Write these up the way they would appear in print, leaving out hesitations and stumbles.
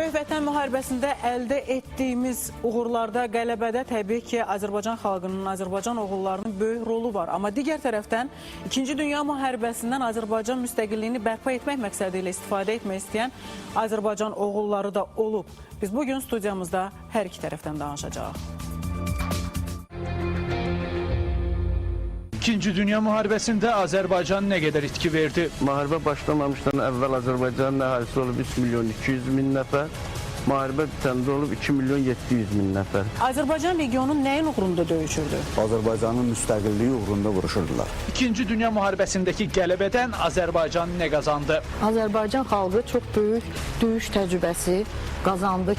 Böyük Vətən müharibəsində əldə etdiyimiz uğurlarda, qələbədə təbii ki, Azərbaycan xalqının, Azərbaycan oğullarının böyük rolu var. Amma digər tərəfdən İkinci Dünya müharibəsindən Azərbaycan müstəqilliyini bərpa etmək məqsədi ilə istifadə etmək istəyən Azərbaycan oğulları da olub. Biz bugün studiyamızda hər iki tərəfdən danışacağıq. İkinci Dünya Müharibəsində Azərbaycan nə qədər itki verdi? Müharibə başlamamışdan əvvəl Azərbaycanın əhalisi olub 3 milyon 200 min nəfər. Müharibə bitəndə olub 2 milyon 700 min nəfər. Azərbaycan legionu nəyin uğrunda döyüşürdü? Azərbaycanın müstəqilliyi uğrunda vuruşurdular. İkinci Dünya Müharibəsindəki qələbədən Azərbaycan nə qazandı? Azərbaycan xalqı çox böyük döyüş təcrübəsi qazandı.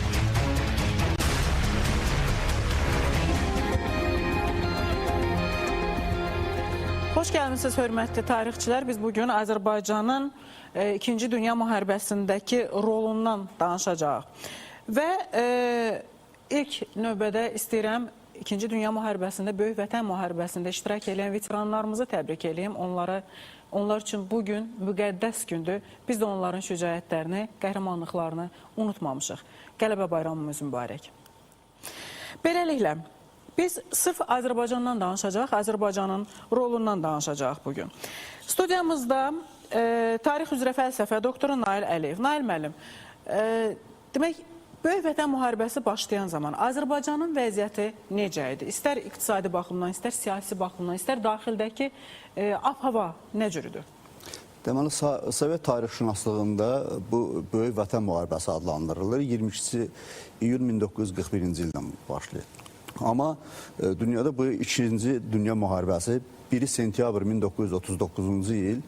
Xoş gəlmisiniz hörmətli tarixçilər. Biz bugün Azərbaycanın İkinci Dünya müharibəsindəki rolundan danışacağıq. Və ilk növbədə istəyirəm İkinci Dünya müharibəsində, Böyük Vətən müharibəsində iştirak edən veteranlarımızı təbrik eləyim. Onlar üçün bu gün müqəddəs gündür. Biz də onların şücaətlərini, qəhrəmanlıqlarını unutmamışıq. Qələbə bayramımız mübarək. Beləliklə, biz sırf Azərbaycandan danışacaq, Azərbaycanın rolundan danışacaq bugün. Studiyamızda tarix üzrə fəlsəfə doktoru Nail Əliyev. Nail müəllim, demək, Böyük Vətən müharibəsi başlayan zaman Azərbaycanın vəziyyəti necə idi? İstər iqtisadi baxımdan, istər siyasi baxımdan, istər daxildəki ab-hava nə cür idi? Deməli, Sovet tarixşünaslığında bu Böyük Vətən müharibəsi adlandırılır. 22 iyun 1941-ci ildən başlayır. Amma dünyada bu İkinci Dünya müharibəsi 1 sentyabr 1939-cu il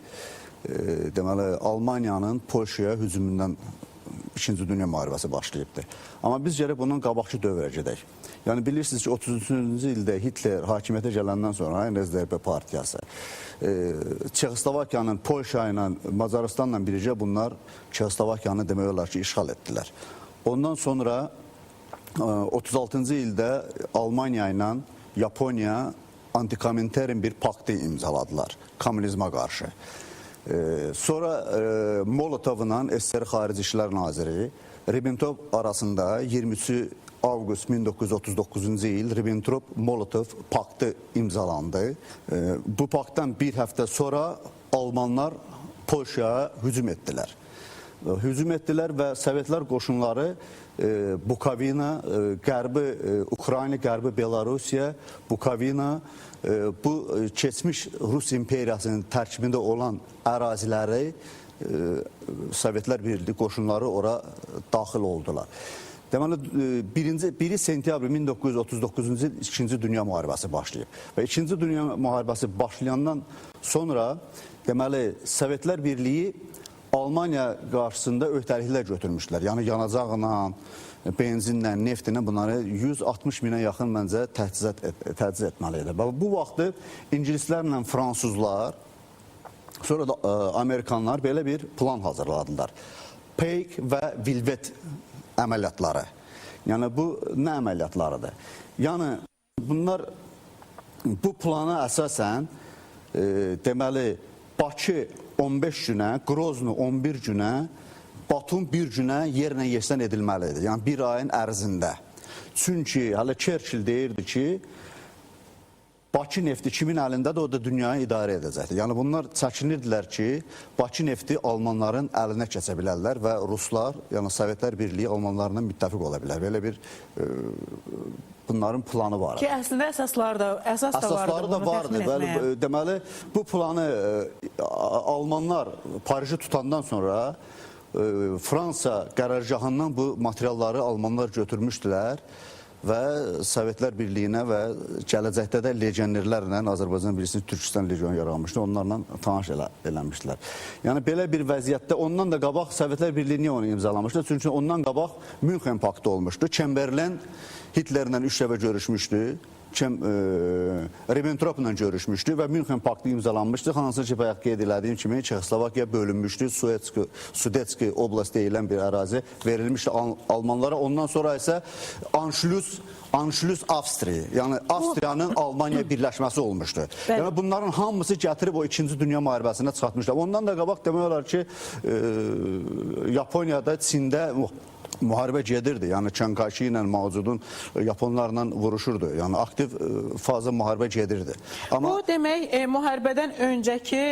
deməli, Almaniyanın Polşaya hücumundan İkinci Dünya müharibəsi başlayıbdır. Amma biz gərək bundan qabaqçı dövrə gedək. Yəni bilirsiniz ki, 33-cü ildə Hitler hakimiyyətə gələndən sonra NSDAP partiyası Çexoslovakiyanın Polşa ilə, Macarıstanla bircə bunlar Çexoslovakiyanı demək olar ki, işğal etdilər. Ondan sonra 36-cı ildə Almaniya ilə Yaponiya antikomintern bir paktı imzaladılar kommunizmə qarşı. Sonra Molotovla SSR Xarici İşlər Naziri Ribbentrop arasında 23 avqust 1939-cu il Ribbentrop-Molotov paktı imzalandı. Bu paktdan bir həftə sonra Almanlar Polşaya hücum etdilər. Hücum etdilər və Sovetlər qoşunları Bukovina, Qərbi Ukrayna, Qərbi Belarusiya, Bukovina, bu keçmiş Rus imperiyasının tərkibində olan əraziləri Sovetlər Birliyi qoşunları ora daxil oldular. Deməli, 1 sentyabr 1939-cu il İkinci Dünya müharibəsi başlayıb. Və İkinci Dünya müharibəsi başlayandan sonra deməli, Sovetlər Birliyi Almaniya qarşısında öhdəliklər götürmüşdülər. Yəni yanacaqla, benzinlə, neftlə bunları 160 minə yaxın məncə təchiz etməli idi. Və bu vaxtı ingilislərlə fransızlar, sonra da amerikanlar belə bir plan hazırladılar. Peyk və Vilvet əməliyyatları. Yəni bu nə əməliyyatlarıdır? Yəni bunlar bu plana əsasən deməli Bakı 15 günə, Grozny 11 günə, Batum bir günə yerlə yeksan edilməlidir. Yəni bir ayın ərzində. Çünki hələ Churchill deyirdi ki, Bakı nefti kimin əlindədir, o da dünyayı idarə edəcəkdir. Yəni bunlar çəkinirdilər ki, Bakı nefti Almanların əlinə keçə bilərlər və Ruslar, yəni Sovetlər Birliyi Almanlarla müttəfiq ola bilər. Belə bir bunların planı var. Ki əslində əsasları da, əsas da vardı. Əsasları da vardı. Bəli, deməli bu planı Almanlar Pariji tutandan sonra Fransa qərargahından bu materialları Almanlar götürmüşdülər və Sovetlər Birliyinə və gələcəkdə də legionerlərlə Azərbaycan bilirsiniz Türkistan legionu yaranmışdı, onlarla tanış eləmişdilər. Yəni belə bir vəziyyətdə ondan da qabaq Sovetlər Birliyi niyə onu imzalamışdı? Çünki ondan qabaq Münxen paktı olmuşdu. Chamberlain Hitlerlə 3 dəfə görüşmüşdü. Ribbentropla görüşmüşdü və Münxen paktı imzalanmışdı. Hansı ki, bayaq qeyd elədiyim kimi Çexoslovakiya bölünmüşdü. Sudetski oblast deyilən bir ərazi verilmişdi Almanlara. Ondan sonra isə Anschluss Avstriya, yəni Avstriyanın Almaniya birləşməsi olmuşdu. Bəli. Yəni bunların hamısı gətirib o 2-ci Dünya müharibəsinə çıxartmışlar. Ondan da qabaq demək olar ki, Yaponiyada, Çində Müharibə gedirdi. Yəni Çan Kayşi ilə Mao Zedong Yaponlarla vuruşurdu. Yəni aktiv faza müharibə gedirdi. Amma Bu demək müharibədən öncəki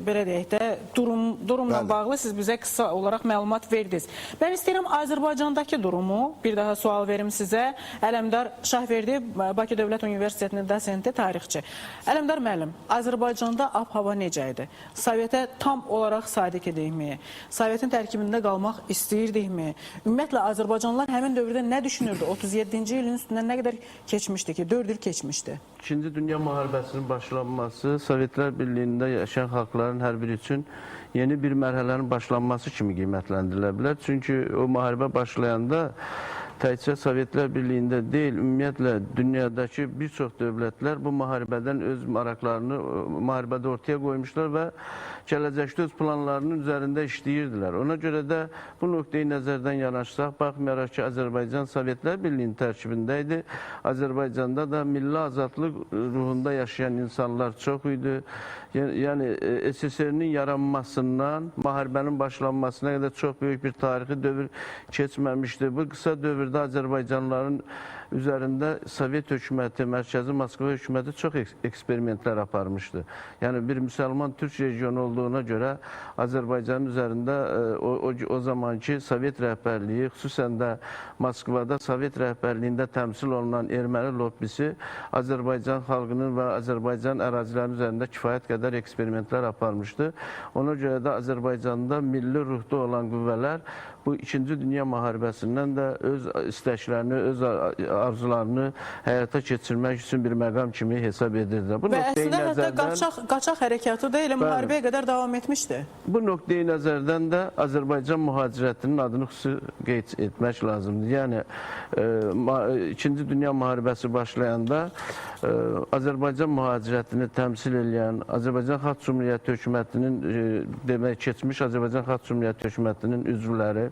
belə deyək də durumla Bəli. bağlı siz bizə qısa olaraq məlumat verdiniz. Mən istəyirəm Azərbaycandakı durumu bir daha sual verim sizə. Ələmdar Şahverdi, Bakı Dövlət Universitetinin dosenti, tarixçi. Ələmdar müəllim, Azərbaycanda ab-hava necə idi? Sovetə tam olaraq sadiq idikmi? Sovetin tərkibində qalmaq istəyirdikmi? Ümumiyyətlə Azərbaycanlılar həmin dövrdə nə düşünürdü? 37-ci ilin üstündən nə qədər keçmişdi ki? 4 il keçmişdi. İkinci Dünya Müharibəsinin başlanması Sovetlər Birliyində yaşayan xalqların hər biri üçün yeni bir mərhələnin başlanması kimi qiymətləndirilə bilər. Çünki o müharibə başlayanda təkcə Sovetlər Birliyində deyil, ümumiyyətlə dünyadakı bir çox dövlətlər bu müharibədən öz maraqlarını müharibədə ortaya qoymuşlar və gələcəkdə öz planlarının üzərində işləyirdilər. Ona görə də bu nöqteyi nəzərdən yanaşsaq, baxmayaraq ki, Azərbaycan Sovetlər Birliyinin tərkibində idi. Azərbaycanda da milli azadlıq ruhunda yaşayan insanlar çox idi. Yəni SSR-nin yaranmasından müharibənin başlanmasına qədər çox böyük bir tarixi dövr keçməmişdi. Bu qısa dövrdə Azərbaycanlıların üzərində Sovet hökuməti, Mərkəzi Moskva hökuməti çox eksperimentlər aparmışdı. Yəni bir müsəlman türk regionu olduğuna görə Azərbaycanın üzərində o zamanki Sovet rəhbərliyi, xüsusən də Moskvada Sovet rəhbərliyində təmsil olunan erməni lobbisi Azərbaycan xalqının və Azərbaycan ərazilərinin üzərində kifayət qədər eksperimentlər aparmışdı. Ona görə də Azərbaycanda milli ruhda olan qüvvələr bu İkinci Dünya müharibəsindən də öz istəklərini, öz arzularını həyata keçirmək üçün bir məqam kimi hesab edirdilər. Bu Və əslində hətta qaçaq hərəkatı da elə müharibəyə qədər davam etmişdi. Bu nöqteyi nəzərdən də Azərbaycan mühacirətinin adını xüsusi qeyd etmək lazımdır. Yəni İkinci Dünya müharibəsi başlayanda Azərbaycan mühacirətini təmsil edən Azərbaycan Xalq Cümhuriyyəti hökumətinin demək keçmiş Azərbaycan Xalq Cümhuriyyəti hökumətinin üzvləri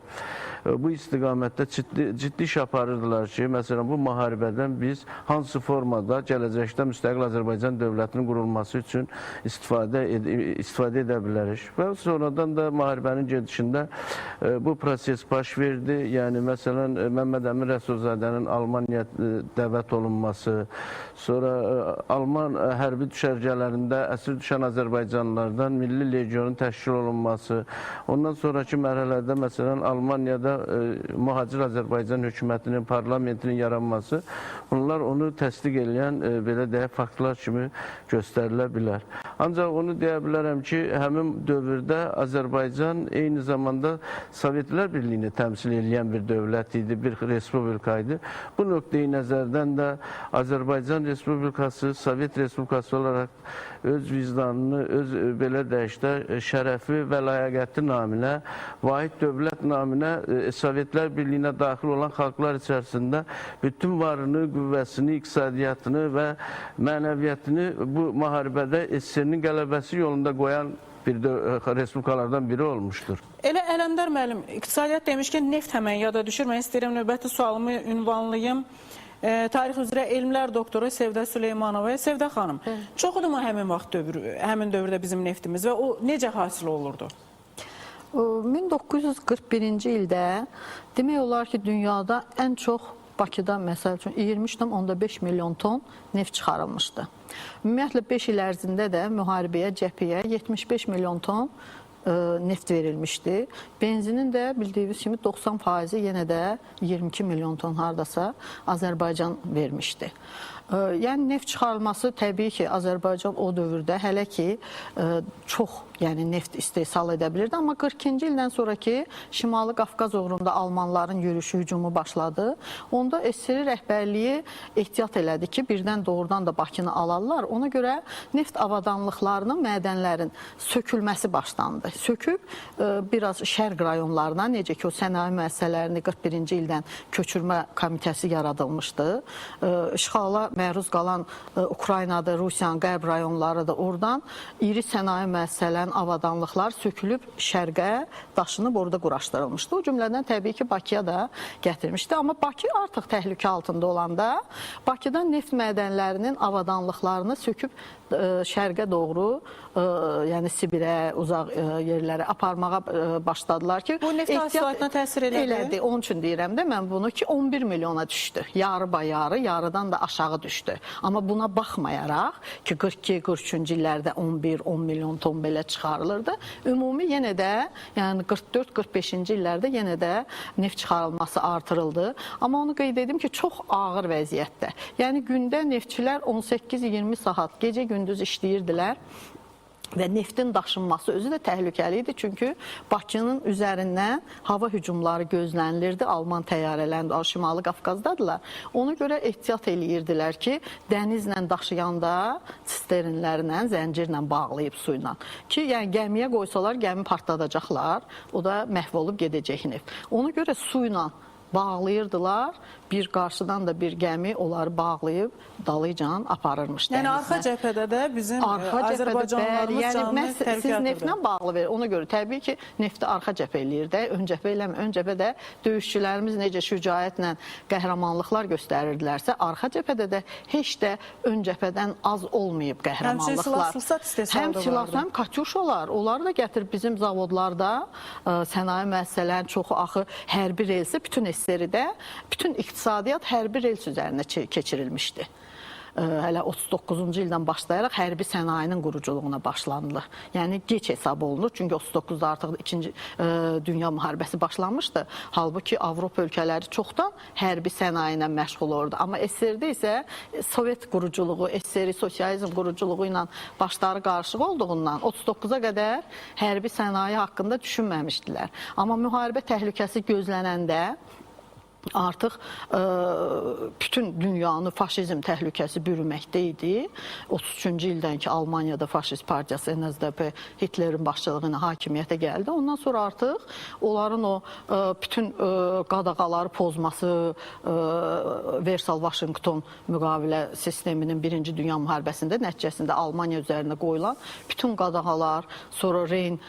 bu istiqamətdə ciddi iş aparırdılar ki, məsələn bu müharibədən biz hansı formada gələcəkdə müstəqil Azərbaycan dövlətinin qurulması üçün istifadə edə bilərik. Və sonradan da müharibənin gedişində bu proses baş verdi. Yəni məsələn Məmməd Əmin Rəsulzadənin Almaniya dəvət olunması, sonra Alman hərbi düşərgələrində əsir düşən Azərbaycanlılardan Milli Legionun təşkil olunması, ondan sonraki mərhələdə məsələn Almaniyada mühacir Azərbaycan hökumətinin, parlamentinin yaranması, bunlar onu təsdiq eləyən belə deyək faktlar kimi göstərilə bilər. Ancaq onu deyə bilərəm ki, həmin dövrdə Azərbaycan eyni zamanda Sovetlər Birliyini təmsil eləyən bir dövlət idi, bir respublika idi. Bu nöqteyi nəzərdən də Azərbaycan Respublikası Sovet Respublikası olaraq öz vicdanını, öz belə deyək də şərəfi və ləyaqəti naminə, vahid dövlət naminə Sovetlər Birliyinə daxil olan xalqlar içərisində bütün varını, qüvvəsini, iqtisadiyyatını və mənəviyyatını bu müharibədə SSR-nin qələbəsi yolunda qoyan bir respublikalardan biri olmuşdur. Elə Ələmdar müəllim, iqtisadiyyat demişkən neft həmən yada düşür. Mən istəyirəm növbəti sualımı ünvanlayım. Tarix üzrə elmlər doktoru Sevda Süleymanovaya. Sevda xanım, çox idimi həmin vaxt həmin dövrdə bizim neftimiz və o necə hasil olurdu? 1941-ci ildə demək olar ki, dünyada ən çox Bakıda məsəl üçün 23,5 milyon ton neft çıxarılmışdı. Ümumiyyətlə 5 il ərzində də müharibəyə, cəbhəyə 75 milyon ton neft verilmişdi. Benzinin də bildiyiniz kimi 90%-i yenə də 22 milyon ton hardasa Azərbaycan vermişdi. Yəni neft çıxarılması təbii ki, Azərbaycan o dövrdə hələ ki çox, yəni neft istehsal edə bilirdi, amma 42-ci ildən sonraki Şimali Qafqaz uğrunda Almanların yürüşü, hücumu başladı. Onda SSR rəhbərliyi ehtiyat elədi ki, birdən doğrudan da Bakını alarlar. Ona görə neft avadanlıqlarının, mədənlərin sökülməsi başlandı. Söküb biraz şərq rayonlarına, necə ki o sənaye müəssisələrini 41-ci ildən köçürmə komitəsi yaradılmışdı. İşğala məruz qalan Ukraynadır, Rusiyanın qərb rayonlarıdır. Oradan iri sənaye müəssisələrin avadanlıqlar sökülüb şərqə daşınıb orada quraşdırılmışdı. O cümlədən təbii ki, Bakıya da gətirmişdi. Amma Bakı artıq təhlükə altında olanda Bakıdan neft mədənlərinin avadanlıqlarını söküb şərqə doğru, yəni Sibirə, uzaq yerlərə aparmağa başladılar ki, Bu neft hasilatına təsir elədi? Elədi. Onun üçün deyirəm də mən bunu ki, 11 milyona düşdü. Yarı bayarı, yarıdan da aşağı düşdü. Amma buna baxmayaraq ki, 42-43-cü illərdə 11, 10 milyon ton belə çıxarılırdı. Ümumi yenə də, yəni 44-45-ci illərdə yenə də neft çıxarılması artırıldı. Amma onu qeyd edim ki, çox ağır vəziyyətdə. Yəni gündə neftçilər 18-20 saat gecə-gündüz işləyirdilər. Və neftin daşınması özü də təhlükəli idi. Çünki Bakının üzərindən hava hücumları gözlənilirdi. Alman təyyarələrinin Şimali Qafqazdadılar. Ona görə ehtiyat eləyirdilər ki, dənizlə daşıyanda sisternlərlə, zəncirlə bağlayıb suyla. Ki, yəni gəmiyə qoysalar gəmi partladacaqlar. O da məhv olub gedəcək neft. Ona görə suyla bağlayırdılar. Bir qarşıdan da bir gəmi onları bağlayıb dalıcan aparırmış Yəni dənizlə. arxa cəbhədə də bizim Arxa cəbhədə, bəli, Azərbaycanlılarımız yəni canını məhz təhlükəyə siz atırdı. neftlə bağlı verir. Ona görə təbii ki, nefti arxa cəbhə eləyir də, ön cəbhə eləmir. Ön cəbhədə döyüşçülərimiz necə şücaətlə qəhrəmanlıqlar göstərirdilərsə, arxa cəbhədə də heç də ön cəbhədən az olmayıb qəhrəmanlıqlar. Həmçinin silah-sursat istehsalı Həm da silah, vardı. həm katyuşalar, onları da gətirib bizim zavodlarda, sənaye müəssisələrinin çoxu axı hərbi relsə, bütün SSR-də, bütün iqtisadiyyat hərbi rels üzərinə keçirilmişdi. Hələ 39-cu ildən başlayaraq hərbi sənayinin quruculuğuna başlanılır. Yəni geç hesab olunur. Çünki 39-da artıq 2-ci Dünya müharibəsi başlanmışdı. Halbuki Avropa ölkələri çoxdan hərbi sənaye ilə məşğul olurdu. Amma SSR-də isə Sovet quruculuğu, SSR sosializm quruculuğu ilə başları qarışıq olduğundan 39-a qədər hərbi sənaye haqqında düşünməmişdilər. Amma müharibə təhlükəsi gözlənəndə artıq bütün dünyanı faşizm təhlükəsi bürüməkdə idi. 33-cü ildən ki, Almaniyada faşist partiyası NSDAP Hitlerin başçılığı ilə hakimiyyətə gəldi. Ondan sonra artıq onların o bütün qadağaları pozması, Versal-Vaşinqton müqavilə sisteminin Birinci Dünya müharibəsində nəticəsində Almaniya üzərinə qoyulan bütün qadağalar, sonra Reyn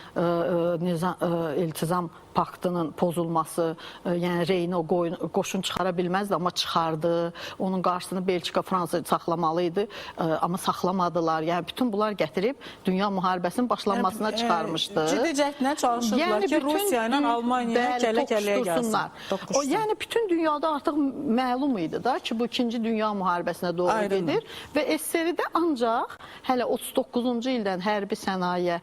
iltizam paktının pozulması, yəni Reyni o qoşun çıxara bilməzdi, amma çıxardı. Onun qarşısını Belçika, Fransa saxlamalı idi, amma saxlamadılar. Yəni bütün bunlar gətirib dünya müharibəsinin başlanmasına çıxarmışdı. Ciddi cəhdlə çalışırdılar ki, Rusiya ilə Almaniya kəllə-kəlləyə gəlsin. O, yəni bütün dünyada artıq məlum idi da ki, bu ikinci dünya müharibəsinə doğru Aydındır. gedir və SSR-də ancaq hələ 39-cu ildən hərbi sənaye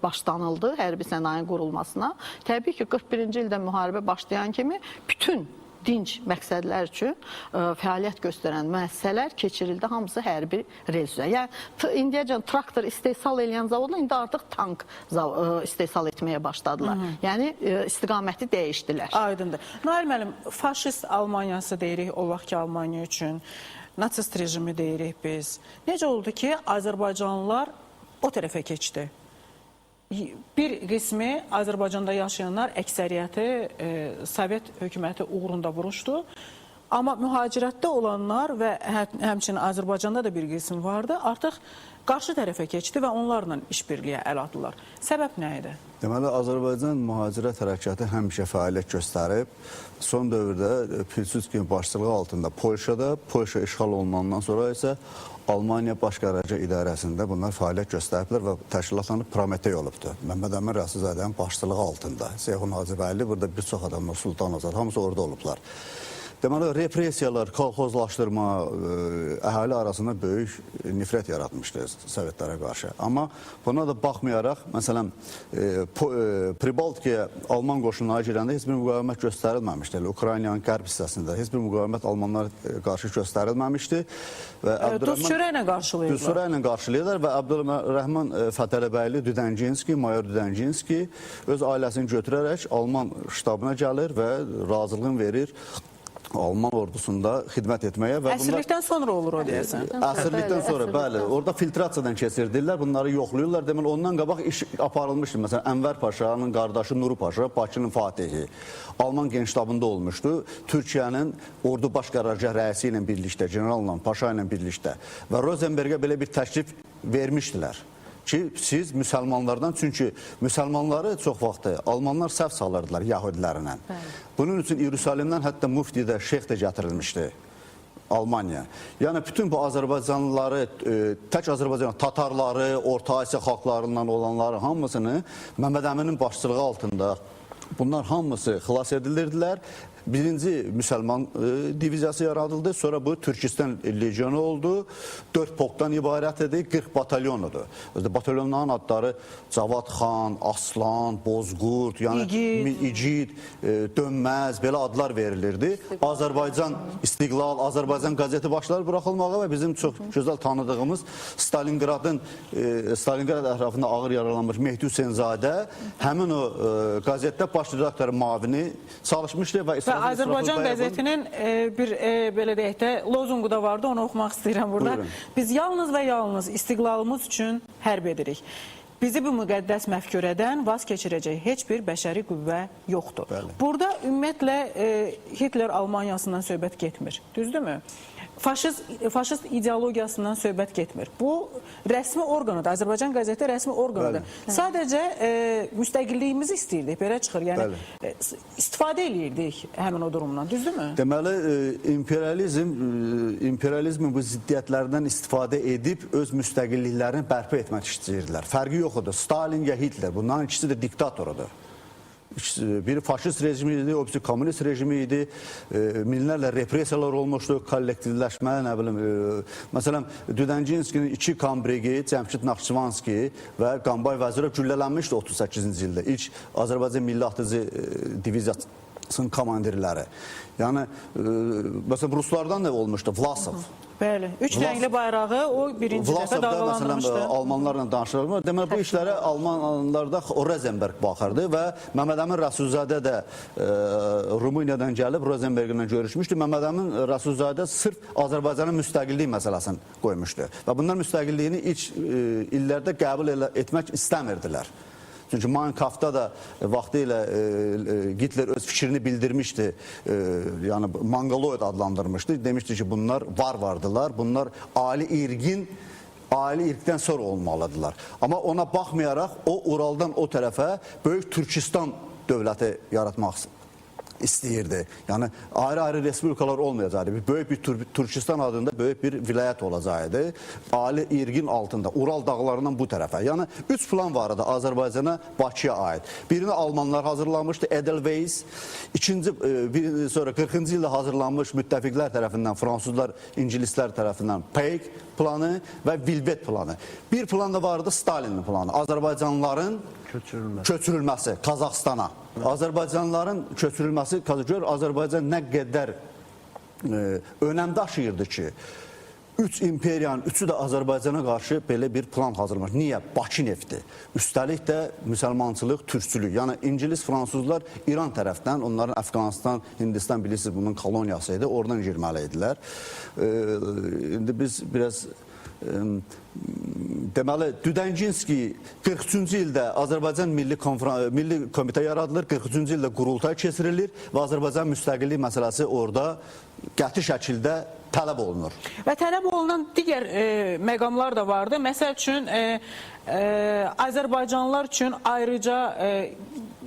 başlanıldı, hərbi sənayenin qurulmasına. Təbii ki, 41-ci ildə müharibə başlayan kimi bütün dinc məqsədlər üçün fəaliyyət göstərən müəssisələr keçirildi, hamısı hərbi rels üzrə. Yəni indiyəcən traktor istehsal eləyən zavodlar indi artıq tank istehsal etməyə başladılar. Yəni istiqaməti dəyişdilər. Aydındır. Nail müəllim, faşist Almaniyası deyirik o vaxtki Almaniya üçün, natsist rejimi deyirik biz. Necə oldu ki, Azərbaycanlılar o tərəfə keçdi? Bir qismi Azərbaycanda yaşayanlar əksəriyyəti Sovet hökuməti uğrunda vuruşdu. Amma mühacirətdə olanlar və həmçinin Azərbaycanda da bir qism vardı, artıq qarşı tərəfə keçdi və onlarla işbirliyə əl atdılar. Səbəb nə idi? Deməli, Azərbaycan mühacirət hərəkatı həmişə fəaliyyət göstərib. Son dövrdə Pilsudskinin başçılığı altında Polşada, Polşa işğal olunandan sonra isə Almaniya Baş Qərargah İdarəsində bunlar fəaliyyət göstəriblər və təşkilatlanıb Prometey olubdur. Məmməd Əmin Rəsulzadənin başçılığı altında. Seyxun Hacıbəyli, burada bir çox adamlar, Sultan Azad, hamısı orada olublar. Deməli, repressiyalar, kolxozlaşdırma, əhali arasında böyük nifrət yaratmışdı Sovetlərə qarşı. Amma buna da baxmayaraq, məsələn, Pribaltikaya Alman qoşunları girəndə heç bir müqavimət göstərilməmişdi. Elə Ukraynanın qərb hissəsində heç bir müqavimət Almanlara qarşı göstərilməmişdi. Və Duz çörəklə qarşılayırlar. Duz çörəklə qarşılayırlar və Əbdülrəhman Fətəlibəyli Düdənginski, mayor Düdənginski öz ailəsini götürərək Alman ştabına gəlir və razılığını verir Alman ordusunda xidmət etməyə və Əsirlikdən sonra olur o deyəsən. Əsirlikdən sonra, bəli. Orada filtrasiyadan keçirdilər, bunları yoxlayırlar. Deməli, ondan qabaq iş aparılmışdı. Məsələn, Ənvər Paşanın qardaşı Nuru Paşa, Bakının Fatihi, Alman genştabında olmuşdu. Türkiyənin ordu baş qərargah rəisi ilə birlikdə, generalla, Paşa ilə birlikdə və Rosenbergə belə bir təklif vermişdilər ki, siz müsəlmanlardan, çünki müsəlmanları çox vaxtı Almanlar səhv salırdılar yahudilərlə. Bunun üçün İrusalimdən hətta mufti də, şeyx də gətirilmişdi. Almaniya. Yəni bütün bu Azərbaycanlıları, tək Azərbaycan, Tatarları, Orta Asiya xalqlarından olanları hamısını Məmməd Əminin başçılığı altında bunlar hamısı xilas edilirdilər. Birinci müsəlman diviziyası yaradıldı. Sonra bu Türkistan legionu oldu. 4 polkdan ibarət idi, 40 batalyon idi. Özdə batalyonların adları Cavad xan, Aslan, Bozqurd, yəni İgid, Dönməz, belə adlar verilirdi. Azərbaycan İstiqlal, Azərbaycan qəzeti başlar buraxılmağa və bizim çox gözəl tanıdığımız Stalinqradın Stalinqrad ətrafında ağır yaralanmış Mehdi Hüseynzadə həmin o qəzetdə baş redaktor müavini çalışmışdı və Azərbaycan qəzetinin bir belə deyək də lozunqu da vardı, onu oxumaq istəyirəm burada. Buyurun. Biz yalnız və yalnız istiqlalımız üçün hərb edirik. Bizi bu müqəddəs məfkurədən vaz keçirəcək heç bir bəşəri qüvvə yoxdur. Bəli. Burada ümumiyyətlə Hitler Almaniyasından söhbət getmir. Düzdürmü? Faşist ideologiyasından söhbət getmir. Bu rəsmi orqanıdır. Azərbaycan qəzeti rəsmi orqanıdır. Bəli. Sadəcə müstəqilliyimizi istəyirdik. Belə çıxır. Yəni istifadə eləyirdik həmin o durumdan. Düzdürmü? Deməli, imperializmin bu ziddiyyətlərdən istifadə edib öz müstəqilliklərini bərpa etmək istəyirdilər. Fərqi yox idi. Stalin ya Hitler. Bunların ikisi də diktatorudur. Biri faşist rejimi idi, o birisi komünist rejimi idi. Minlərlə repressiyalar olmuşdu, kollektivləşmə, nə bilim. Məsələn, Düdəncinskinin iki kombrigi, Cəmşid Naxçıvanski və Qambay Vəzirov güllələnmişdi 38-ci ildə. İlk Azərbaycan Milli Atıcı diviziyasının komandirləri. Yəni, məsələn, ruslardan da olmuşdu, Vlasov. Bəli. Üç rəngli bayrağı o birinci dəfə Vlasov da məsələn dalgalandırmışdı. almanlarla danışırlar. Deməli bu işlərə almanlarda Rosenberg baxırdı və Məmməd Əmin Rəsulzadə də Rumıniyadan gəlib Rosenberglə görüşmüşdü. Məmməd Əmin Rəsulzadə sırf Azərbaycanın müstəqillik məsələsini qoymuşdu və bunlar müstəqilliyini ilk illərdə qəbul etmək istəmirdilər. Çünki Mein Kampfda da vaxtı ilə Hitler öz fikrini bildirmişdi, yəni Mongoloid adlandırmışdı. Demişdi ki, bunlar varvardılar, bunlar ali irqdən sonra olmalıdırlar. Amma ona baxmayaraq o Uraldan o tərəfə Böyük Türkistan dövləti yaratmaq istəyirdi. Yəni ayrı-ayrı respublikalar olmayacaqdı. Böyük bir Türkistan adında böyük bir vilayət olacaqdı. Ali irqin altında, Ural dağlarından bu tərəfə. Yəni 3 plan var idi Azərbaycana, Bakıya aid. Birini almanlar hazırlamışdı, Edelweiss. İkinci, sonra 40-cı ildə hazırlanmış müttəfiqlər tərəfindən, fransızlar, ingilislər tərəfindən Peyk planı və Vilvet planı. Bir plan da vardı, Stalinin planı. Azərbaycanlıların köçürülməsi Qazaxstana. Azərbaycanlıların köçürülməsi, gör Azərbaycan nə qədər önəm daşıyırdı ki, üç imperiyanın üçü də Azərbaycana qarşı belə bir plan hazırlamış. Niyə? Bakı nefti. Üstəlik də müsəlmançılıq, türkçülük. Yəni İngilis, fransızlar İran tərəfdən, onların Əfqanistan, Hindistan bilirsiniz bunun koloniyası idi, oradan girməli idilər. İndi biz biraz deməli, Düdənginski 43-cü ildə Azərbaycan Milli Komitə yaradılır, 43-cü ildə qurultay keçirilir və Azərbaycan müstəqillik məsələsi orada qəti şəkildə tələb olunur. Və tələb olunan digər məqamlar da vardı. Məsəl üçün, Azərbaycanlılar üçün ayrıca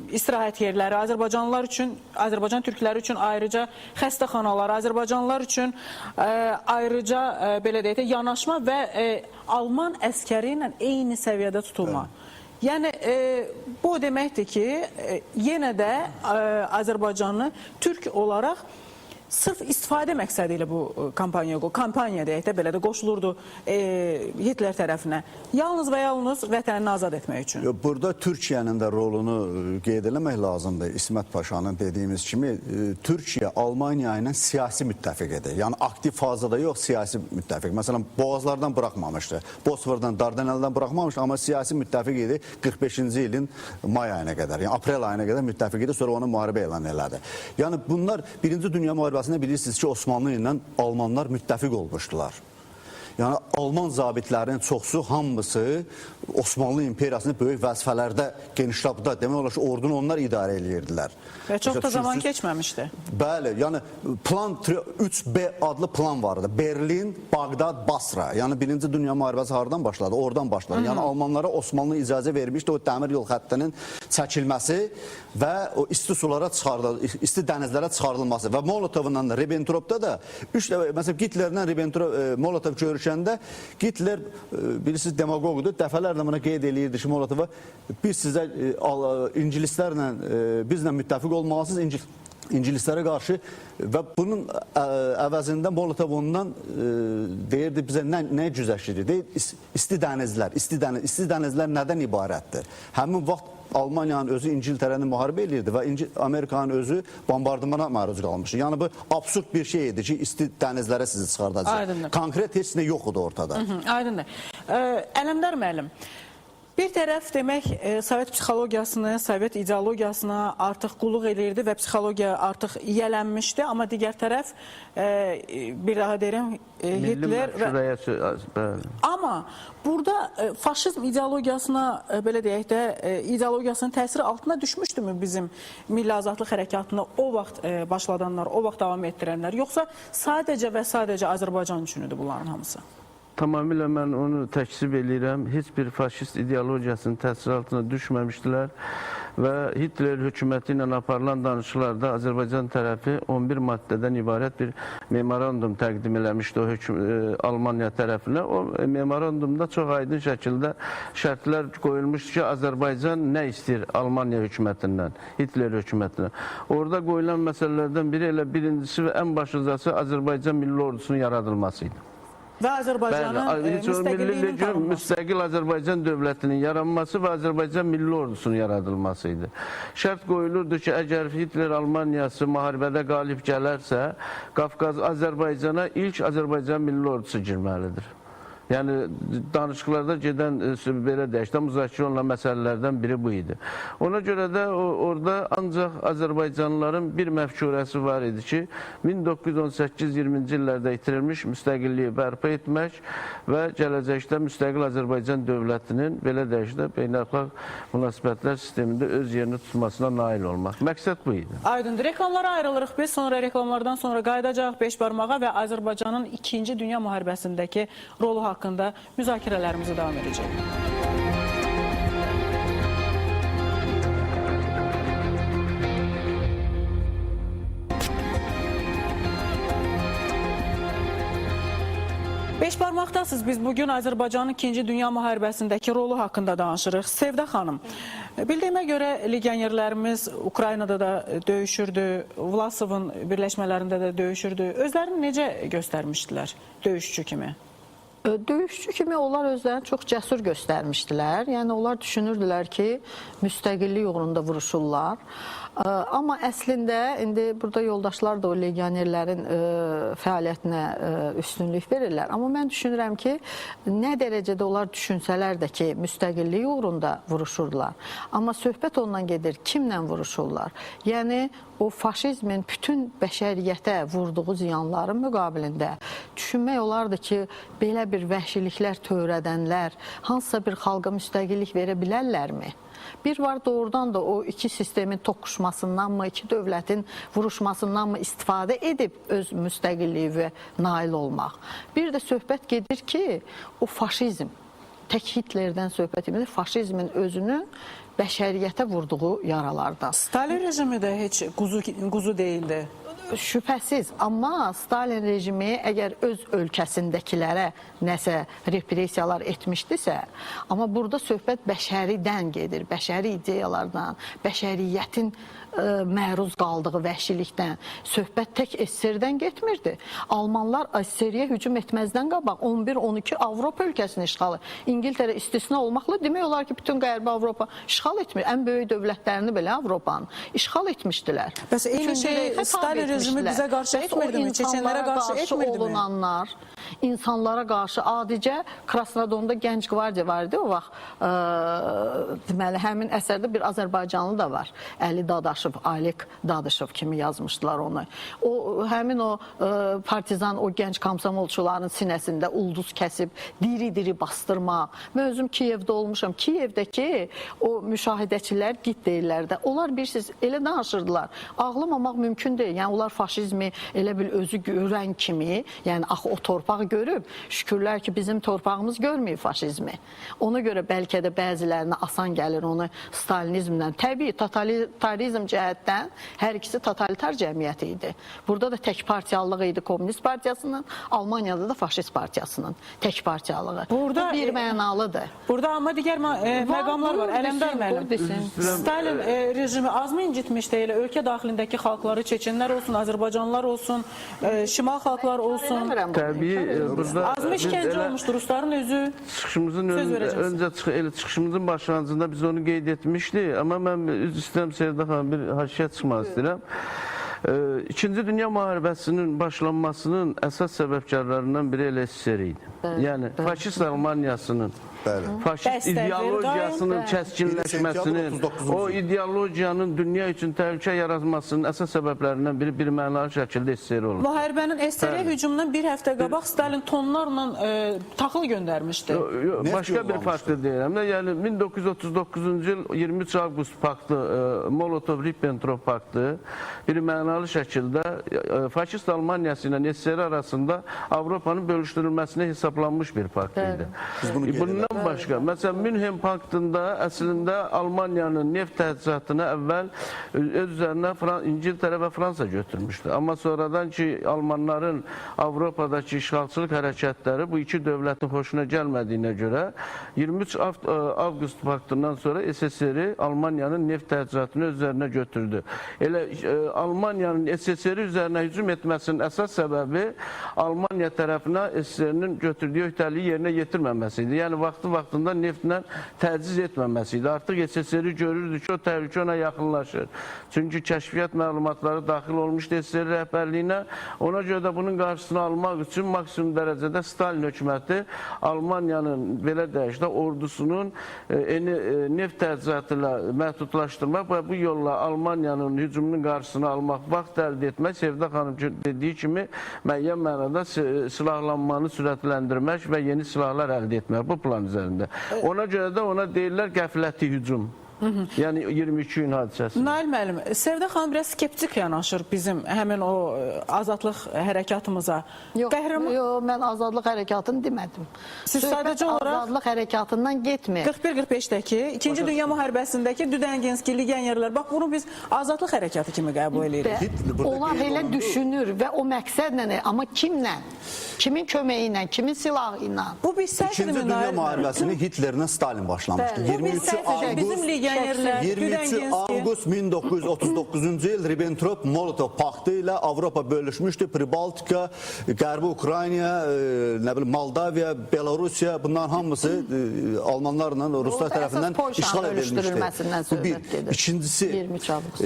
istirahət yerləri, Azərbaycanlılar üçün, Azərbaycan türkləri üçün ayrıca xəstəxanalar, Azərbaycanlılar üçün ayrıca belə deyək də yanaşma və Alman əskəri ilə eyni səviyyədə tutulma. Yəni bu o deməkdir ki, yenə də Azərbaycanlı türk olaraq sırf istifadə məqsədi ilə bu kampaniya deyək də belə də qoşulurdu Hitler tərəfinə. Yalnız və yalnız vətənini azad etmək üçün. Burada Türkiyənin də rolunu qeyd eləmək lazımdır. İsmət Paşanın dediyimiz kimi Türkiyə Almaniya ilə siyasi müttəfiq idi. Yəni aktiv fazada yox, siyasi müttəfiq. Məsələn, Boğazlardan buraxmamışdı. Bosfordan, Dardaneldən buraxmamışdı, amma siyasi müttəfiq idi 45-ci ilin may ayına qədər. Yəni aprel ayına qədər müttəfiq idi, sonra onu müharibə elan elədi. Yəni bunlar Birinci Dünya müharibəsində bilirsiniz ki, Osmanlı ilə Almanlar müttəfiq olmuşdular. Yəni Alman zabitlərinin çoxsu, hamısı Osmanlı imperiyasının böyük vəzifələrdə, geniştabda, demək olar ki, ordunu onlar idarə eləyirdilər. Və çox da Məsəl zaman düşünürsünüz, keçməmişdi. Bəli, yəni plan 3B adlı plan vardı. Berlin, Bağdad, Basra. Yəni Birinci Dünya Müharibəsi hardan başladı? Oradan başladı. Yəni Almanlara Osmanlı icazə vermişdi o dəmir yol xəttinin çəkilməsi və o isti sulara çıxarılması, isti dənizlərə çıxarılması və Molotovla Ribbentropda da üç dəfə məsələn Hitlerlə Ribbentrop Molotov görüşəndə Hitler bilirsiniz demagogdur. Dəfələrlə buna qeyd eləyirdi ki, Molotova biz sizə ingilislərlə bizlə müttəfiq olmalısınız. İngilislərə qarşı və bunun əvəzində Molotov ondan deyirdi bizə nə güzəştidir? Deyir isti dənizlər, isti dənizlər nədən ibarətdir? Həmin vaxt Almaniyanın özü İngiltərəni müharibə eləyirdi və Amerikanın özü bombardımana məruz qalmışdı. Yəni bu absurd bir şey idi ki, isti dənizlərə sizi çıxardacaq. Aydındır. Konkret heç nə yox idi ortada. Aydındır. Ələmdar müəllim, bir tərəf demək Sovet psixologiyasını, Sovet ideologiyasına artıq qulluq eləyirdi və psixologiya artıq yiyələnmişdi, amma digər tərəf bir daha deyirəm Hitler və bəli. Amma burada faşizm ideologiyasına belə deyək də ideologiyasının təsiri altına düşmüşdümü bizim Milli Azadlıq Hərəkatını o vaxt başladanlar, o vaxt davam etdirənlər, yoxsa sadəcə və sadəcə Azərbaycan üçün idi bunların hamısı? Tamamilə mən onu təkzib eləyirəm. Heç bir faşist ideologiyasının təsiri altına düşməmişdilər və Hitler hökuməti ilə aparılan danışıqlarda Azərbaycan tərəfi 11 maddədən ibarət bir memorandum təqdim eləmişdi o Almaniya tərəfinə. O memorandumda çox aydın şəkildə şərtlər qoyulmuşdu ki, Azərbaycan nə istəyir Almaniya hökumətindən, Hitler hökumətindən. Orada qoyulan məsələlərdən biri elə birincisi və ən başlıcası Azərbaycan Milli Ordusunun yaradılması idi. Və Azərbaycanın müstəqilliyinin tanınması. Müstəqil Azərbaycan dövlətinin yaranması və Azərbaycan Milli Ordusunun yaradılması idi. Şərt qoyulurdu ki, əgər Hitler Almaniyası müharibədə qalib gələrsə, Qafqaz Azərbaycana ilk Azərbaycan Milli Ordusu girməlidir. Yəni danışıqlarda gedən belə deyək də müzakirə olunan məsələlərdən biri bu idi. Ona görə də orada ancaq Azərbaycanlıların bir məfkurəsi var idi ki, 1918-20-ci illərdə itirilmiş müstəqilliyi bərpa etmək və gələcəkdə müstəqil Azərbaycan dövlətinin belə deyək də beynəlxalq münasibətlər sistemində öz yerini tutmasına nail olmaq. Məqsəd bu idi. Aydındır. Reklamlara ayrılırıq biz. Sonra reklamlardan sonra qayıdacağıq beş barmağa və Azərbaycanın 2-ci Dünya müharibəsindəki rolu haqqında müzakirələrimizi davam edəcəyik. Beş barmaqdasınız. Biz bugün Azərbaycanın 2-ci Dünya müharibəsindəki rolu haqqında danışırıq. Sevda xanım, bildiyimə görə legionerlərimiz Ukraynada da döyüşürdü, Vlasovun birləşmələrində də döyüşürdü. Özlərini necə göstərmişdilər döyüşçü kimi? Döyüşçü kimi onlar özlərini çox cəsur göstərmişdilər. Yəni onlar düşünürdülər ki, müstəqillik uğrunda vuruşurlar. Amma əslində indi burada yoldaşlar da o legionerlərin fəaliyyətinə üstünlük verirlər. Amma mən düşünürəm ki, nə dərəcədə onlar düşünsələr də ki, müstəqillik uğrunda vuruşurdular. Amma söhbət ondan gedir, kimlə vuruşurlar? Yəni o faşizmin bütün bəşəriyyətə vurduğu ziyanların müqabilində düşünmək olardı ki, belə bir vəhşiliklər törədənlər hansısa bir xalqa müstəqillik verə bilərlərmi? Bir var doğrudan da o iki sistemin toqquşmasındanmı, iki dövlətin vuruşmasındanmı istifadə edib öz müstəqilliyi və nail olmaq. Bir də söhbət gedir ki, o faşizm, tək Hitlerdən söhbət etmir, faşizmin özünü bəşəriyyətə vurduğu yaralardan. Stalin rejimi də heç quzu deyildi. Şübhəsiz, amma Stalin rejimi əgər öz ölkəsindəkilərə nəsə repressiyalar etmişdisə, amma burada söhbət bəşəridən gedir, bəşəri ideyalardan, bəşəriyyətin məruz qaldığı vəhşilikdən. Söhbət tək SSR-dən getmirdi. Almanlar SSR-yə hücum etməzdən qabaq 11-12 Avropa ölkəsini işğal İngiltərə istisna olmaqla demək olar ki, bütün Qərbi Avropa işğal etmir. Ən böyük dövlətlərini belə Avropanın işğal etmişdilər. Bəs eyni şeyi Stalin rejimi bizə qarşı etmirdimi? Çeçenlərə qarşı etmirdimi? Olunanlar, İnsanlara qarşı adicə Krasnodonda Gənc Qvardiya var idi o vaxt. Deməli həmin əsərdə bir Azərbaycanlı da var. Əli Dadaşov, Alik Dadışov kimi yazmışdılar onu. O həmin o partizan, o gənc komsomolçuların sinəsində ulduz kəsib diri-diri bastırmaq. Mən özüm Kiyevdə olmuşam. Kiyevdəki o müşahidəçilər git deyirlər də. Onlar bilirsiniz elə danışırdılar. Ağlamamaq mümkün deyil. Yəni onlar faşizmi elə bil özü görən kimi, yəni axı o torpaq görüb, şükürlər ki bizim torpağımız görməyib faşizmi. Ona görə bəlkə də bəzilərinə asan gəlir onu stalinizmlə. Təbii totalitarizm cəhətdən hər ikisi totalitar cəmiyyəti idi. Burada da tək partiyalılıq idi Komünist partiyasının, Almaniyada da faşist partiyasının tək partiyalığı. Burada, Bu bir mənalıdır. Burada amma digər məqamlar var. Buyur Ələmdar desin, müəllim. buyur desin. Stalin rejimi azmı incitmişdi elə ölkə daxilindəki xalqları, Çeçenlər olsun, Azərbaycanlılar olsun, şimal xalqları olsun. Eləmirəm bunu, Təbii inkar eləmirəm. burada Azmı biz işgəncə elə olmuşdu rusların özü. Çıxışımızın Söz verəcəm öncə elə çıxışımızın başlanğıcında biz onu qeyd etmişdik, amma mən üzr istəyirəm Sevda xanım, bir haşiyə çıxmaq istəyirəm. İkinci Dünya Müharibəsinin başlanmasının əsas səbəbkarlarından biri elə SSR idi. Yəni faşist Almaniyasının, faşist Dəstək ideologiyasının verdi. kəskinləşməsinin, 1. sentyabr o ideologiyanın dünya üçün təhlükə yaratmasının əsas səbəblərindən biri bir mənalı şəkildə SSR olub. Müharibənin SSR hücumundan bir həftə qabaq Stalin tonlarla taxıl göndərmişdi. Yo, Neft başqa bir yollanmışdı. faktı deyirəm də, yəni 1939-cu il 23 avqust paktı, Molotov-Ribbentrop paktı bir mənalı şəkildə faşist Almaniyası ilə SSR arasında Avropanın bölüşdürülməsinə hesablanmış bir pakt idi. Biz bunu qeyd Bundan başqa, məsələn, Münhen paktında əslində Almaniyanın neft təchizatını əvvəl öz üzərinə İngiltərə və Fransa götürmüşdü. Amma sonradan ki, Almanların Avropadakı işğalçılıq hərəkətləri bu iki dövlətin xoşuna gəlmədiyinə görə 23 avqust paktından sonra SSR Almaniyanın neft təchizatını öz üzərinə götürdü. Elə Almaniyanın SSR üzərinə hücum etməsinin əsas səbəbi Almaniya tərəfinə SSR-nin götürdüyü öhdəliyi yerinə yetirməməsi idi. Yəni vaxtı-vaxtında neftlə təchiz etməməsi idi. Artıq SSR görürdü ki, o təhlükə ona yaxınlaşır. Çünki kəşfiyyat məlumatları daxil olmuşdu SSR rəhbərliyinə. Ona görə də bunun qarşısını almaq üçün maksimum dərəcədə Stalin hökuməti Almaniyanın belə deyək də ordusunun neft təchizatı ilə məhdudlaşdırmaq və bu yolla Almaniyanın hücumunun qarşısını almaq, vaxt əldə etmək, Sevda xanım dediyi kimi müəyyən mənada silahlanmanı sürətləndirmək və yeni silahlar əldə etmək bu plan üzərində. Ona görə də ona deyirlər qəfləti hücum. Yəni 22 iyun hadisəsi. Nail müəllim, Sevda xanım biraz skeptik yanaşır bizim həmin o azadlıq hərəkatımıza. Yox, Qəhrəman yox, mən azadlıq hərəkatını demədim. Siz Söhbət sadəcə olaraq- azadlıq hərəkatından getmir. 41-45-dəki İkinci Dünya müharibəsindəki Düdəngenski legionerlər, bax bunu biz azadlıq hərəkatı kimi qəbul edirik. Hitler burada Onlar qeyd elə olundu. düşünür və o məqsədlə, amma kimlə? Kimin köməyi ilə, kimin silahı ilə? Bu bir səhv İkinci idi Dünya Nail müəllim? müharibəsini Hitlerlə Stalin başlamışdı. Bəli. Bu bir 23 səhv idi. Bizim avqust legionerlər, 23 Düdəngenski. avqust 1939-cu il Ribbentrop-Molotov paktı ilə Avropa bölüşmüşdü. Pribaltika, Qərbi Ukrayna, nə bilim Moldaviya, Belarusiya bunların hamısı almanlarla ruslar Orada əsas tərəfindən Polşanın işğal edilmişdi. bölüşdürülməsindən Bu bir. söhbət gedir. İkincisi, 23 avqust.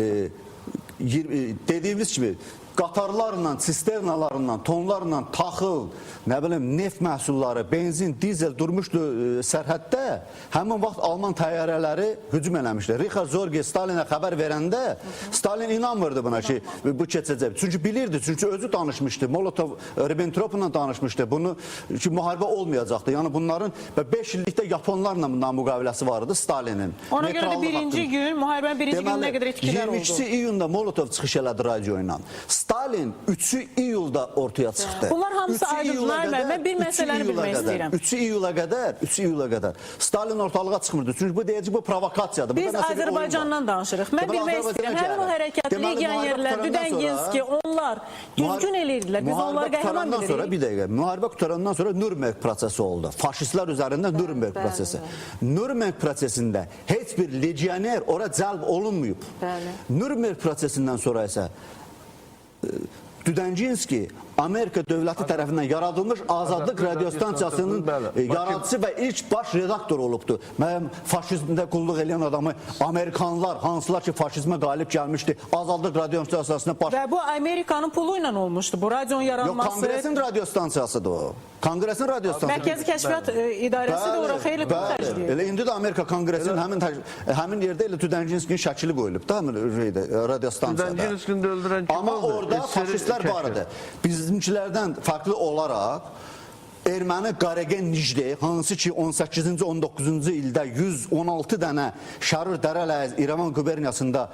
Dediyimiz kimi qatarlarla, sisternalarla, tonlarla taxıl, nə bilim neft məhsulları, benzin, dizel durmuşdu sərhəddə. Həmin vaxt Alman təyyarələri hücum eləmişdi. Richard Zorge Stalinə xəbər verəndə Stalin inanmırdı buna ki, bu keçəcək. Çünki bilirdi, çünki özü danışmışdı. Molotov Ribbentropla danışmışdı. Bunu ki müharibə olmayacaqdı. Yəni bunların və 5 illikdə Yaponlarla bundan müqaviləsi var idi Stalinin. Ona görə də Neytrallıq birinci haqqında. gün, müharibənin birinci günü nə qədər itkilər oldu. 22 iyunda Molotov çıxış elədi radio ilə. Stalin 3-ü iyulda ortaya çıxdı. Bunlar hamısı 3-ü aydındır, iyula Nail müəllim. qədər- Mən bir 3-ü məsələni iyula bilmək qədər, istəyirəm. 3-ü iyula qədər, 3-ü iyula qədər Stalin ortalığa çıxmırdı. Çünki bu deyəcək bu provokasiyadır. Biz Burada nəsə bir oyun var. Azərbaycandan danışırıq. Mən Deməli, bilmək istəyirəm, Azərbaycana həmin o gəlirik. hərəkat, Deməli, müharibə legionerlər, qurtarandan Düdəngenski, sonra- onlar düzgün eləyirdilər. Biz onları Müharibə qəhrəman qurtarandan sonra bilirik. bir dəqiqə, müharibə qurtarandan sonra Nürnberg prosesi oldu. Faşistlər üzərində Nürnberg prosesi. Nürnberg prosesində heç bir legioner ora cəlb olunmayıb. Bəli. Nürnberg prosesindən sonra isə Düdənginski Amerika dövləti tərəfindən yaradılmış Azadlıq radiostansiyasının yaradıcısı və ilk baş redaktoru olubdu. Mənim faşizmdə qulluq eləyən adamı Amerikanlar, hansılar ki faşizmə qalib gəlmişdi, Azadlıq radiostansiyasına baş... Və bu Amerikanın pulu ilə olmuşdu. Bu radionun yaranması. Yox, Konqresin radiostansiyasıdır o. Konqresin radiostansiyası. Mərkəzi Kəşfiyyat İdarəsi də ora xeyli pul xərcləyir. Elə indi də Amerika Konqresinin həmin yerdə elə Düdənginskinin şəkili qoyulub da həmin radiostansiyada. Düdənginskini də öldürən kim Amma oldu? orada faşistlər var idi. Bizimkilərdən fərqli olaraq erməni Qaregen Nijde, hansı ki 18-ci 19-cu ildə 116 dənə Şarur Dərələyiz İrəvan quberniyasında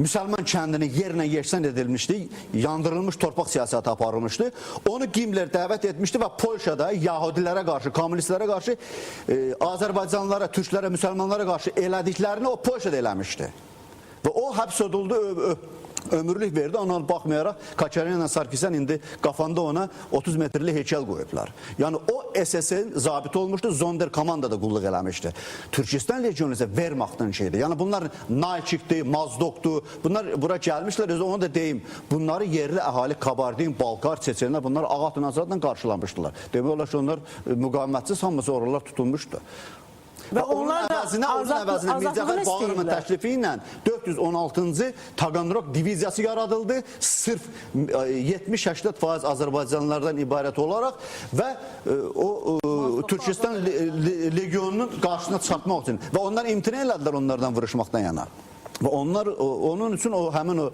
müsəlman kəndini yerlə yeksan edilmişdi, yandırılmış torpaq siyasəti aparılmışdı. Onu Gimler dəvət etmişdi və Polşada Yahudilərə qarşı, kommunistlərə qarşı, Azərbaycanlılara, türklərə, müsəlmanlara qarşı elədiklərini o Polşada eləmişdi. Və o həbs olundu, ömürlük verdi. Ona baxmayaraq Kaçaryan Sarkisyan indi qafanda ona 30 metrlik heykəl qoyublar. Yəni o SS-in zabiti olmuşdu, Zonderkomandada qulluq eləmişdi. Türkistan Legionu isə Wehrmachtın şeydir. Yəni bunlar Nalçikdir, Mazdokdur. Bunlar bura gəlmişlər. Özü onu da deyim. Bunları yerli əhali Kabardin, Balkar, Çeçenlər bunlar ağ atla qarşılamışdılar. Demək olar ki, onlar müqavimətçi hamısı oralar tutulmuşdu. Və onlar da onun əvəzinə Mirzəfər Bağırovun təklifi ilə 416-cı Taganrog diviziyası yaradıldı. Sırf 70-80% Azərbaycanlılardan ibarət olaraq və o Türkistan legionunun qarşısına çıxartmaq üçün. Və onlar imtina elədilər onlardan vuruşmaqdan yana. Və onlar onun üçün o həmin o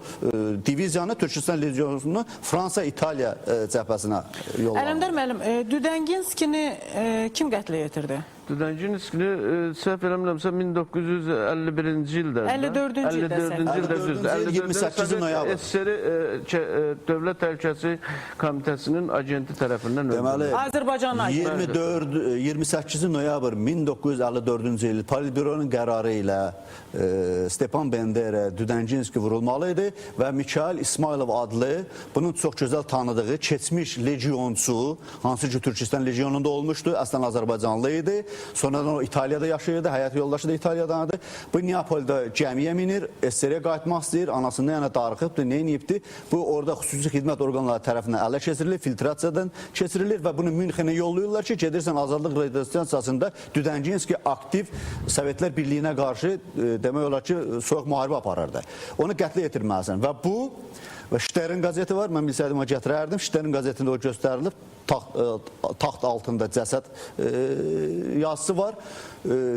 diviziyanı Türkistan legionunu Fransa, İtaliya cəbhəsinə yolladı. Ələmdar müəllim, Düdənginskini kim qətlə yetirdi? Düdənginskini səhv eləmirəmsə 1951-ci ildə. 54-cü ildə. 54-cü ildə. 28 noyabr. SSR Dövlət Təhlükəsizlik Komitəsinin agenti tərəfindən öldürüldü. Azərbaycanın agenti. 28 noyabr 1954-cü il Politbüronun qərarı ilə Stepan Bendera Düdənginski vurulmalı idi və Mikail İsmailov adlı bunun çox gözəl tanıdığı keçmiş legionçu, hansı ki Türkistan legionunda olmuşdu, əslən Azərbaycanlı idi. Sonradan o İtaliyada yaşayırdı, həyat yoldaşı da İtaliyadan idi. Bu Neapolda gəmiyə minir, SSR-yə qayıtmaq istəyir, anasından yəni darıxıbdır, neyniyibdir? Bu orada xüsusi xidmət orqanları tərəfindən ələ keçirilir, filtrasiyadan keçirilir və bunu Münxenə yollayırlar ki, gedirsən Azadlıq radiostansiyasında Düdənginski aktiv Sovetlər Birliyinə qarşı demək olar ki, soyuq müharibə aparırdı. Onu qətlə yetirməlisən və bu və Stern qəzeti var, mən bilsəydim o gətirərdim. Stern qəzetində o göstərilib, taxt altında cəsəd yazısı var.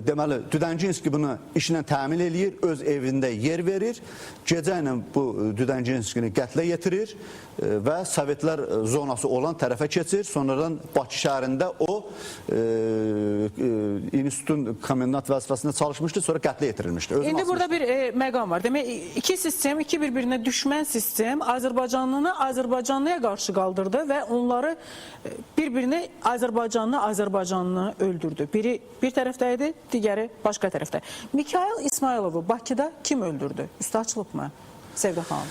Deməli, Düdənginski bunu işlə təmin eləyir, öz evində yer verir. Gecə ilə bu Düdənginskini qətlə yetirir və Sovetlər zonası olan tərəfə keçir. Sonradan Bakı şəhərində o institutun komendant vəzifəsində çalışmışdı, sonra qətlə yetirilmişdi. İndi burada bir məqam var. Demək, iki sistem, iki bir-birinə düşmən sistem Azərbaycanlını Azərbaycanlıya qarşı qaldırdı və onları bir-birini Azərbaycanlı Azərbaycanlı öldürdü. Biri bir tərəfdə idi, digəri başqa tərəfdə. Mikail İsmailovu Bakıda kim öldürdü? Üstü açılıbmı? Sevda xanım.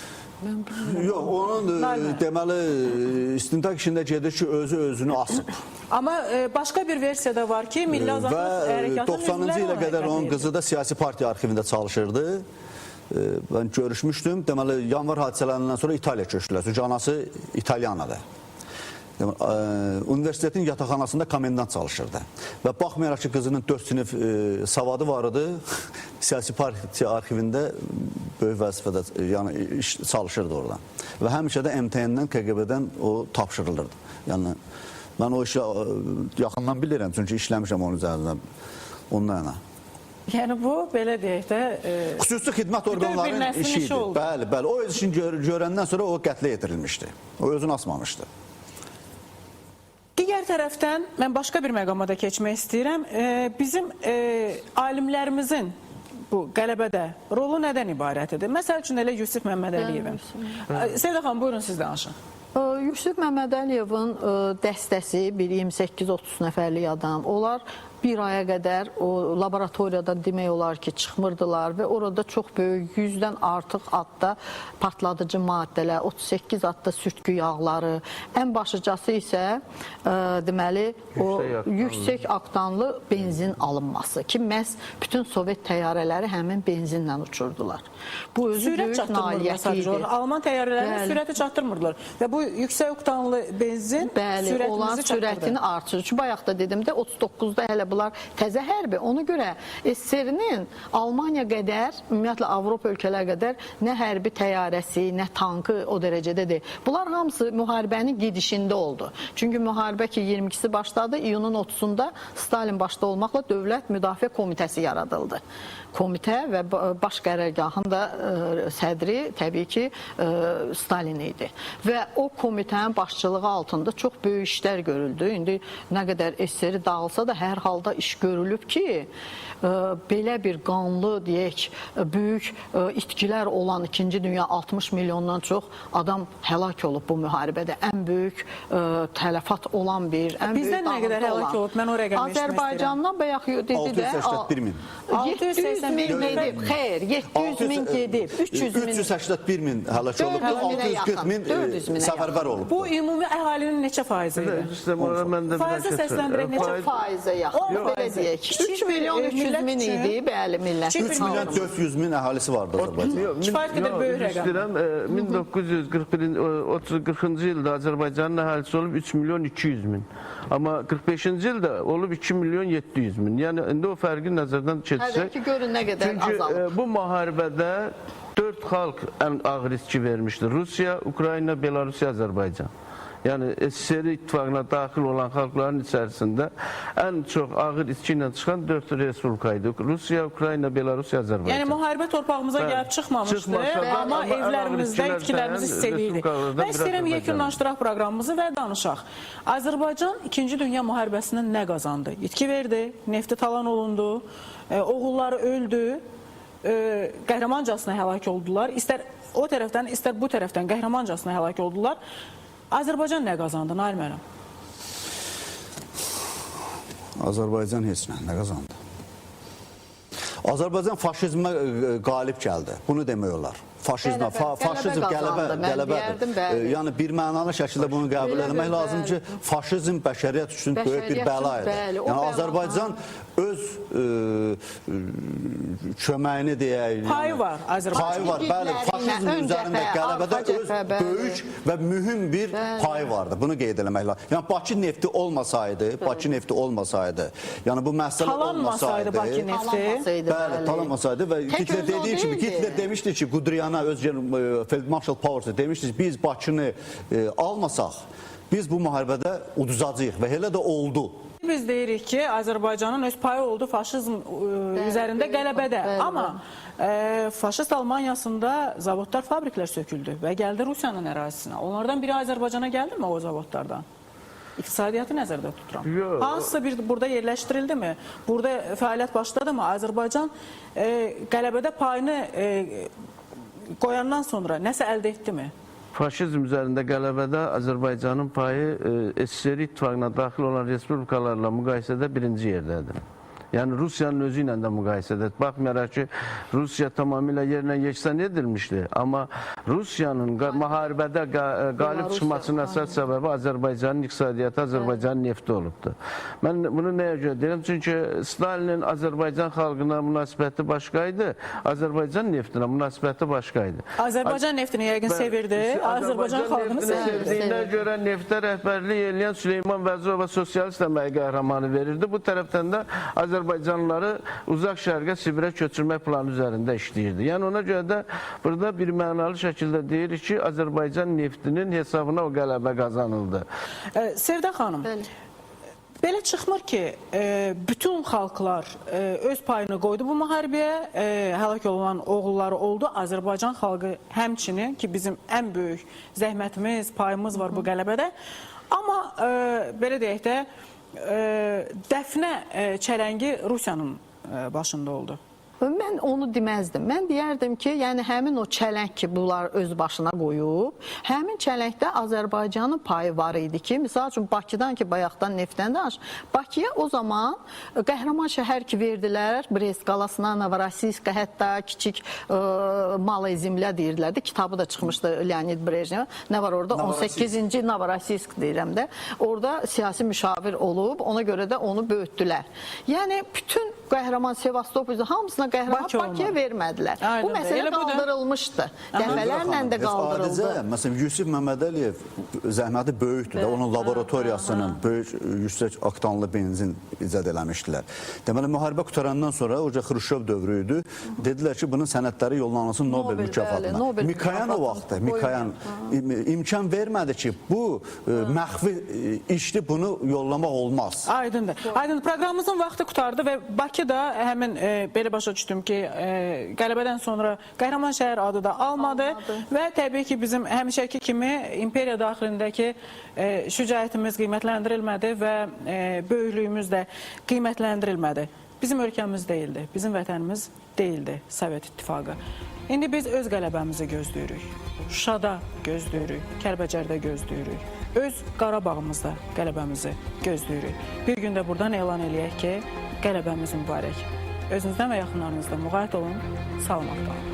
Yox, onun deməli istintaq işində gedir ki, özü özünü asıb. Amma başqa bir versiya da var ki, Milli Azadlıq Hərəkatının 90-cı ilə qədər onun qızı da siyasi partiya arxivində çalışırdı. Mən görüşmüşdüm. Deməli, yanvar hadisələrindən sonra İtaliya köçdülər. Çünki anası İtalyanadır. Universitetin yataqxanasında komendant çalışırdı. Və baxmayaraq ki, qızının 4 sinif savadı var idi, siyasi partiya arxivində böyük vəzifədə yəni, çalışırdı orada. Və həmişə də MTN-dən, KQB-dən o tapşırılırdı. Yəni, mən o işi yaxından bilirəm, çünki işləmişəm onun üzərində, ondan yana. Yəni bu, belə deyək də... Xüsusi xidmət orqanlarının işi idi. Bəli, bəli. O öz işini görəndən sonra o qətlə yetirilmişdi. O özünü asmamışdı. Digər tərəfdən mən başqa bir məqama da keçmək istəyirəm. Bizim alimlərimizin bu qələbədə rolu nədən ibarət idi? Məsəl üçün elə Yusif Məmmədəliyevin. Sevda xanım, buyurun siz danışın. Yusif Məmmədəliyevin dəstəsi bir 28-30 nəfərlik adam. Onlar Bir aya qədər o laboratoriyadan demək olar ki, çıxmırdılar və orada çox böyük 100-dən artıq adda partladıcı maddələr, 38 adda sürtkü yağları, ən başlıcası isə deməli o Yüksək oktanlı. yüksək oktanlı benzin alınması ki, məhz bütün Sovet təyyarələri həmin benzinlə uçurdular. Bu özü Sürət böyük çatdırmırdılar nailiyyəti sadəcə idi. olaraq. Alman təyyarələrinin Bəli. sürəti çatdırmırdılar. Və bu yüksək oktanlı benzin Bəli, olan sürətimizi çatdırdı. sürətini artırır. Çünki bayaq da dedim də 39-da hələ bunlar təzə hərbi. Ona görə SSR-nin Almaniya qədər, ümumiyyətlə Avropa ölkələri qədər nə hərbi təyyarəsi, nə tankı o dərəcədə deyil. Bunlar hamısı müharibənin gedişində oldu. Çünki müharibə ki 22-si başladı, iyunun 30-unda Stalin başda olmaqla Dövlət Müdafiə Komitəsi yaradıldı. Komitə və baş qərargahın da sədri təbii ki Stalin idi. Və o komitənin başçılığı altında çox böyük işlər görüldü. İndi nə qədər SSR dağılsa da hər halda iş görülüb ki, belə bir qanlı deyək, böyük itkilər olan İkinci Dünya 60 milyondan çox adam həlak olub bu müharibədə. Ən böyük tələfat olan bir, ən Bizdən böyük nə qədər dağıntı həlak olan. olub? Mən o rəqəmi eşitmək istəyirəm. Azərbaycandan bayaq dedi də 681 min. 700 min gedib. Xeyr, 700 min gedib. 300 min. 381 min həlak olubdu, 400 minə 640 min yaxın, 400 minə səfərbər olubdu. Bu ümumi əhalinin neçə faizi idi? Üzr istəyirəm, orada mən də bir Faizə dakika- səsləndirək neçə Faiz- Faizə yaxın. On Belə faizi. deyək. Kiçik 3 milyon bir 300 millət min üçün- idi, bəli, millət. Kiçik bir 3 milyon 400 min əhalisi vardı Azərbaycanın. Yox, Kifayət qədər yox, böyük üzr rəqəm. istəyirəm, 1941 30 40-cı ildə Azərbaycanın əhalisi olub 3 milyon 200 min. Amma 45-ci ildə olub 2 milyon 700 min. Yəni indi o fərqi nəzərdən keçsək. Hələ ki, görün nə qədər Çünki azalıb. bu müharibədə 4 xalq ən ağır itki vermişdir. Rusiya, Ukrayna, Belarusiya, Azərbaycan. Yəni SSR ittifaqına daxil olan xalqların içərisində ən çox ağır itki ilə çıxan 4 respublika idi. Rusiya, Ukrayna, Belarusiya, Azərbaycan. Yəni müharibə torpağımıza Bəli. gəlib çıxmamışdı, Çıxmasa da, amma amma ən ağır evlərimizdə itkilərdən, itkilərimizi hiss edirdik. respublikalardan Mən biri istəyirəm Azərbaycandır. yekunlaşdıraq proqramımızı və danışaq. Azərbaycan İkinci Dünya müharibəsindən nə qazandı? İtki verdi, nefti talan olundu, oğulları öldü, qəhrəmancasına həlak oldular. İstər o tərəfdən, istər bu tərəfdən qəhrəmancasına həlak oldular. Azərbaycan nə qazandı, Nail müəllim? Azərbaycan heç nə, nə qazandı? Azərbaycan faşizmə qalib gəldi. Bunu demək olar. Faşizmə, Qələbə- faşizm qələbə qələbə, qazandı. Mən qələbədir. deyərdim, bəli. Yəni bir mənalı şəkildə bunu qəbul Belə eləmək bir, lazım ki, faşizm bəşəriyyət üçün böyük bir Bəşəriyyət bəla üçün, idi. bəli, o Yəni bəla- Azərbaycan öz köməyini deyək, Payı yəni, var Azərbaycanın. Payı var, bəli. İgidləri ilə Faşizm ön üzərində cəbhə, qələbədə arxa öz cəbhə, bəli. böyük və mühüm bir payı vardı. Bunu qeyd eləmək lazım. Yəni Bakı nefti olmasaydı, Bakı nefti olmasaydı, yəni bu məsələ Talanmasaydı olmasaydı, Bakı nefti. Talanmasaydı, Bəli, talanmasaydı və Tək Hitler özü o dediyi kimi deyildi. Hitler demişdi ki, Qudriyana öz Feldmarşal Powers demişdi ki, biz Bakını almasaq, biz bu müharibədə uduzacağıq və elə də oldu. Biz deyirik ki, Azərbaycanın öz payı oldu faşizm üzərində böyük qələbədə. bəli. Amma faşist Almaniyasında zavodlar, fabriklər söküldü və gəldi Rusiyanın ərazisinə. Onlardan biri Azərbaycana gəldi mi o zavodlardan? İqtisadiyyatı nəzərdə tuturam. Yox. Hansısa bir burada yerləşdirildi mi? Burada fəaliyyət başladı mı? Azərbaycan qələbədə payını qoyandan sonra nəsə əldə etdi mi? Faşizm üzərində qələbədə Azərbaycanın payı SSR ittifaqına daxil olan respublikalarla müqayisədə birinci yerdədir. Yəni Rusiyanın özü ilə də müqayisədə. Baxmayaraq ki, Rusiya tamamilə yerlə yeksan edilmişdi, amma Rusiyanın müharibədə qalib çıxmasının əsas səbəbi Azərbaycanın iqtisadiyyatı, Azərbaycanın nefti olubdur. Mən bunu nəyə görə deyirəm? Çünki Stalinin Azərbaycan xalqına münasibəti başqa idi, Azərbaycan neftinə münasibəti başqa idi. Azərbaycan neftini yəqin sevirdi, Azərbaycan xalqını neftini sevirdi. sevdiyinə görə neftə rəhbərlik eləyən Süleyman Vəzirova sosialist əməyi qəhrəmanı verirdi. Bu tərəfdən də Azərbaycanlıları uzaq şərqə, Sibirə köçürmək planı üzərində işləyirdi. Yəni ona görə də burada bir mənalı şəkildə deyirik ki, Azərbaycan neftinin hesabına o qələbə qazanıldı. Sevda xanım, Bəli. Belə çıxmır ki, bütün xalqlar öz payını qoydu bu müharibəyə, həlak olan oğulları oldu. Azərbaycan xalqı həmçinin ki, bizim ən böyük zəhmətimiz, payımız var bu qələbədə. Amma belə deyək də, dəfnə çələngi Rusiyanın başında oldu. Mən onu deməzdim. Mən deyərdim ki, yəni həmin o çələng ki, bunlar öz başına qoyub, həmin çələngdə Azərbaycanın payı var idi ki, misal üçün Bakıdan ki, bayaqdan neftdən danış, Bakıya o zaman qəhrəman şəhər ki verdilər, Brest qalasına, Novorossiyska, hətta kiçik Malaya Zemlya deyirdilər də, kitabı da çıxmışdı Leonid Brejnev. Nə var orada? 18-ci Novorossiysk deyirəm də. Orada siyasi müşavir olub, ona görə də onu böyütdülər. Yəni bütün qəhrəman Sevastopol hamısına qəhrəman Bakı Bakıya olmadı. vermədilər. Aydındır. Bu məsələ Elə bu da- qaldırılmışdı. Dəfələrlə də qaldırıldı. Adicə, məsələn, Yusif Məmmədəliyev zəhməti böyükdür də, onun laboratoriyasının böyük yüksək oktanlı benzin icad eləmişdilər. Deməli, müharibə qutarandan sonra, o Xruşov dövrü idi, dedilər ki, bunun sənədləri yollanılsın Nobel Nobel, mükafatına. bəli, Nobel Mikayan o mükafatını vaxtı, Mikayan imkan vermədi ki, bu məxfi işdir, bunu yollamaq olmaz. Aydındır. Aydın, proqramımızın vaxtı qurtardı və Bakı da həmin belə başa düşdüm ki, qələbədən sonra qəhrəman şəhər adı da almadı, və təbii ki, bizim həmişəki kimi imperiya daxilindəki şücaətimiz qiymətləndirilmədi və böyüklüyümüz də qiymətləndirilmədi. Bizim ölkəmiz deyildi, bizim vətənimiz deyildi Sovet İttifaqı. İndi biz öz qələbəmizi gözləyirik. Şuşada gözləyirik, Kəlbəcərdə gözləyirik. Öz Qarabağımızda qələbəmizi gözləyirik. Bir gün də buradan elan eləyək ki, qələbəmiz mübarək. Özünüzdən və yaxınlarınızdan müğayət olun, salamat qalın.